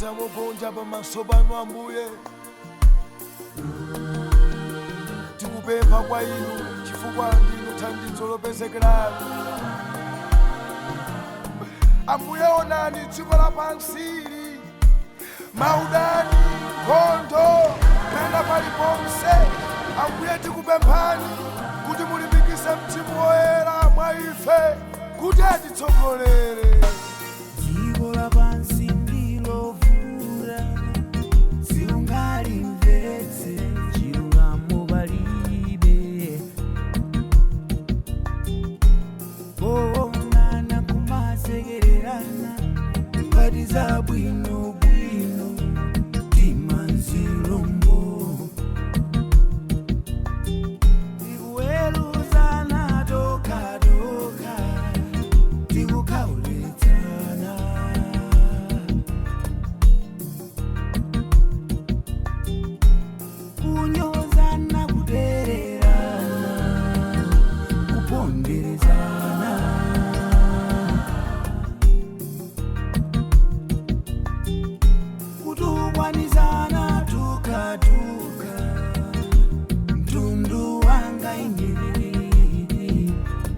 Tikuza mogonja pamaso panu Ambuye, tikupempha kwa inu chifukwa ndinu thandizo lopezekeratu. Ambuye, onani dziko lapansili, maudani, nkhondo pena paliponse. Ambuye, tikupemphani kuti mulimbikitse Mzimu Woyera mwa ife kuti atitsogolere. Dziko lapansi ndilovuta, siungalimvetse, chilungamo palibe. Kuonana kumasekererana ngati zabwinobwino, timanzilombo tikuweruzana tokatoka, tikukhawuletsana, kunyozana, kudererana, kuponderezana, kutukwanizana tukatuka. Mtundu wanga ine.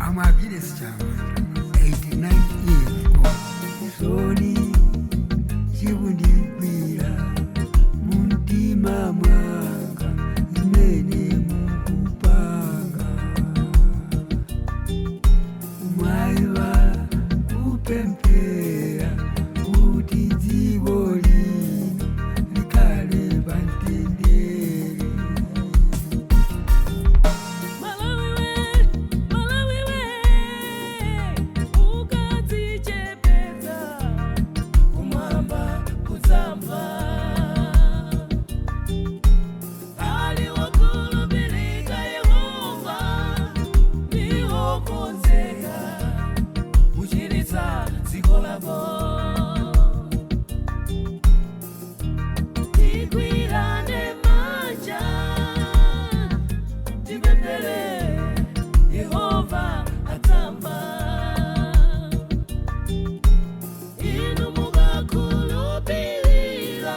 I'm Achilles Chamanda, 89 years old. Chisoni chikundigwira mumtima mwanga zimene mukupanga. Mwaiwala kupemphera kuti dziko lino likhale pamtendere. Malawi we, Malawi we, ukadzichepetsa, kumwamba kudzamva. Ali wokhulupirika Yehova, ndiwokonzeka kuchiritsa dziko lako. Tigwirane manja, tipemphere, Yehova adzamva. Inu mukakhulupirira,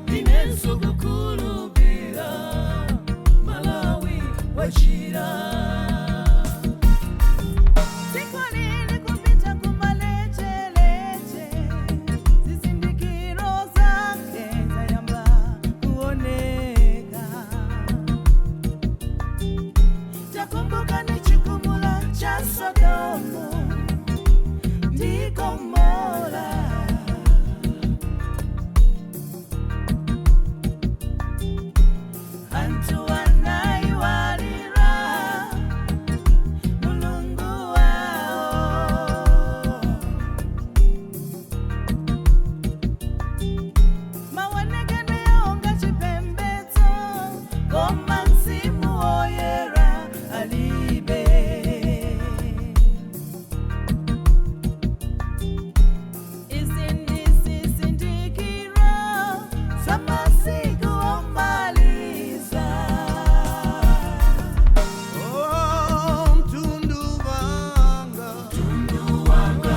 inenso kukhulupirira, Malawi wachira. Dziko lili kupita kumalecheleche, zizindikiro zake zayamba kuoneka. Takumbuka ni chigumula cha Sodomu ndi Gomora. Anthu anaiwalira Mulungu wawo. Maonekedwe onga chipembedzo, koma Mzimu Woyera alibe. Izi ndi zizindikiro za masiku omaliza. Oh, mtundu wanga, Mtundu wanga,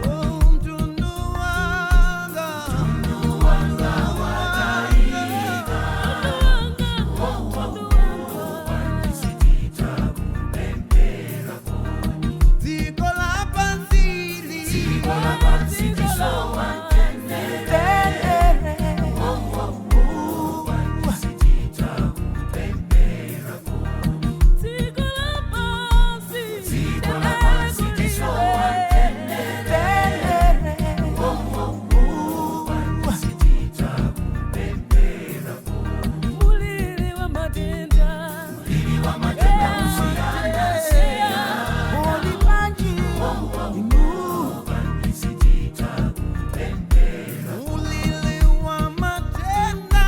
oh, mtundu wanga, mtundu wanga, dziko lapansili, dziko Dziko lapansi, dziko lapansi tisowa mtendere. Muliri wa matenda, muliri wa matenda usiyana. Uli panji inu. Ulili wa matenda,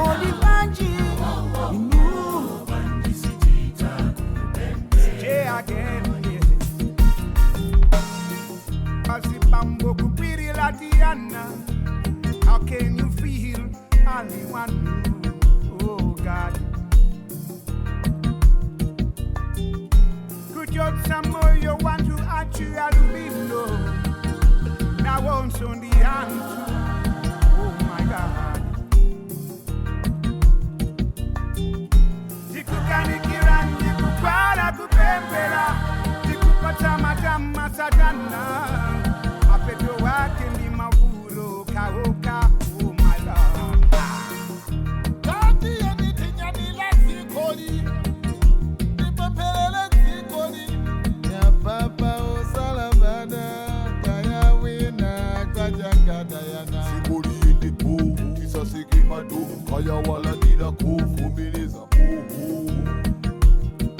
Uli panji inu. Stay again. Azibambo kupirira tiana. How can you feel only one? Oh God. Anachotsa moyo wanthu achi alubino nawonso ndi anthu. Oh my God. Tikukanikira ndikukwala kupembela, tikupata matama satana, mapeto wake ndi mavulo kaoka. Oh my Lord. Tatiye tinyadile dzikoli, tipempherere dzikoli. Yapapa usalabada kayawina kajakadayana Dzikoli ndipo tisasikimadu kaya waladira kuvumiliza uhu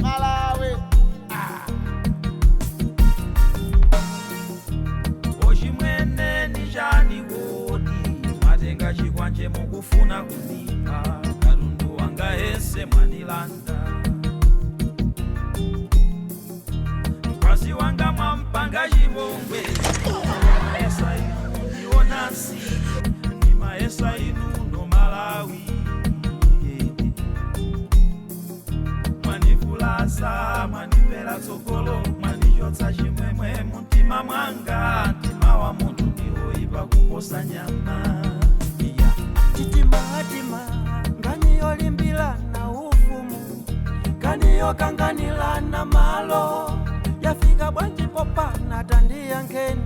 Malawi. Ochimwene ni kodi mwatenga chikwanje mukufuna kundipha, katundu wanga yense mwanilanda, mkwasi wanga mwampanga chipongwe. Esa inu ndionansi ndimaesa inu no Malawi, mwanivulasa, mwanipera tsogolo, mwanichotsa chimwemwe mumtima mwanga. Mtima wa munthu ndiwoipa kuposa nyama. Yeah. Titimatima nganiyolimbirana ufumu, nganiyokanganirana malo, yafika bwanji popana tandiyankheni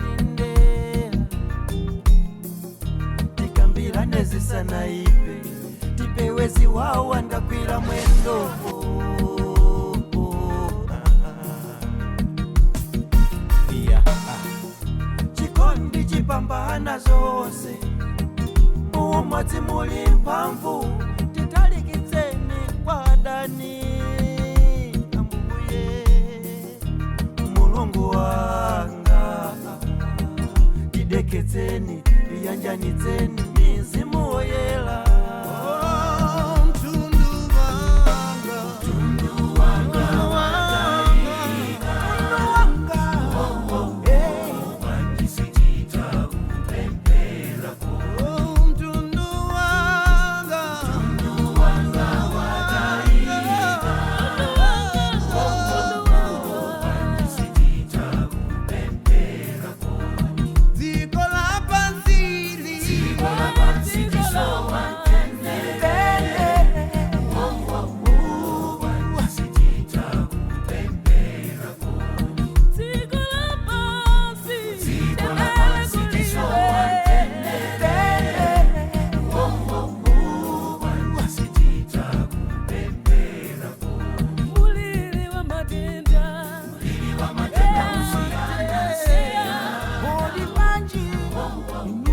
tikambirane zisanaipe, tipewe ziwawa ndakwira mwendo. Yeah. Chikondi chipambana zonse, umodzi muli mphamvu, titalikitseni kwa adani. Ambuye Mulungu wanga, tideketseni, iyanjanitseni mizimu woyera. Mtundu wanga, Mtundu wanga, eh. oh, mtundu wanga, dziko lapansili, Kodi bwanji inu?